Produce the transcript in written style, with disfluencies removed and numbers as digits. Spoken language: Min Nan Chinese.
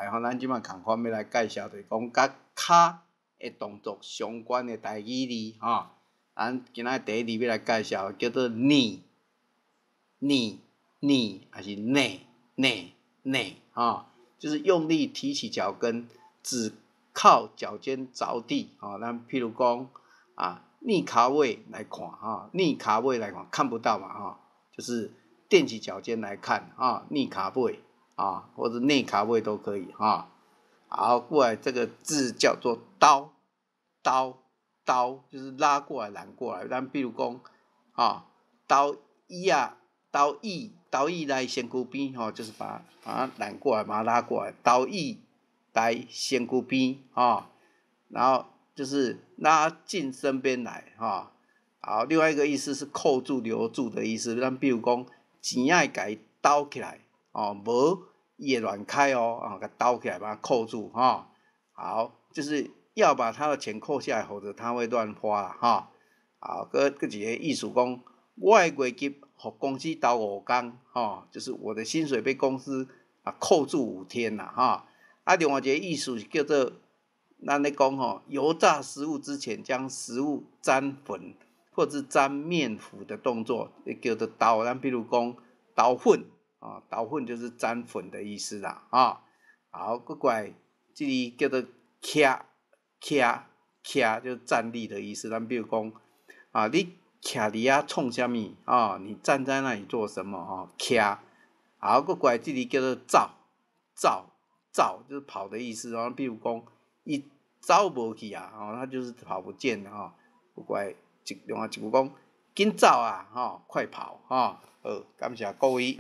來吼，咱這擺共款欲來介紹，就是講佮跤的動作相關的台語字吼。咱今仔第一字欲來介紹，叫做躡、躡、躡，抑是躡、躡、躡，吼，就是用力提起腳跟，只靠腳尖著地，吼。咱譬如講啊，躡跤尾來看，吼，躡跤尾來看，看不到嘛，吼，就是踮起腳尖來看，啊，躡跤尾，啊，或者躡跤尾都可以，哈。好，過來這個字叫做兜，兜，兜，就是拉過來、攬過來。咱比如講，啊，兜椅仔，兜椅，兜椅來身軀邊，吼，就是把它攬過來，把它拉過來，兜椅來身軀邊，哈，然後就是拉近身邊來，哈。好，另外一個意思是扣住、留住的意思。咱比如講，錢愛共伊兜起來，哦，無伊會亂開哦，啊，共兜起來，把它扣住，哈。好，就是要把他的錢扣下來，否則他會亂花，哈。好，閣閣一個意思講，我的月入予公司兜五工，吼，就是我的薪水被公司啊扣住5天啦，哈。啊，另外一個意思是叫做，咱咧講吼，油炸食物之前將食物沾粉或者沾麵糊的動作，叫做兜。咱比如講兜粉，啊，兜粉就是沾粉的意思啦，啊。好，閣過來，這個叫做徛徛徛，就是站立的意思。咱比如講，啊，你徛佇遐創啥物？啊，你站在那裡做什麼？吼，徛。好，閣過來，這裡叫做走走走，就是跑的意思。然後比如講，伊走無去啊，哦，他就是跑不見了，吼。閣過來，一另外一句講，緊走啊，吼，快跑，吼。好，感謝各位。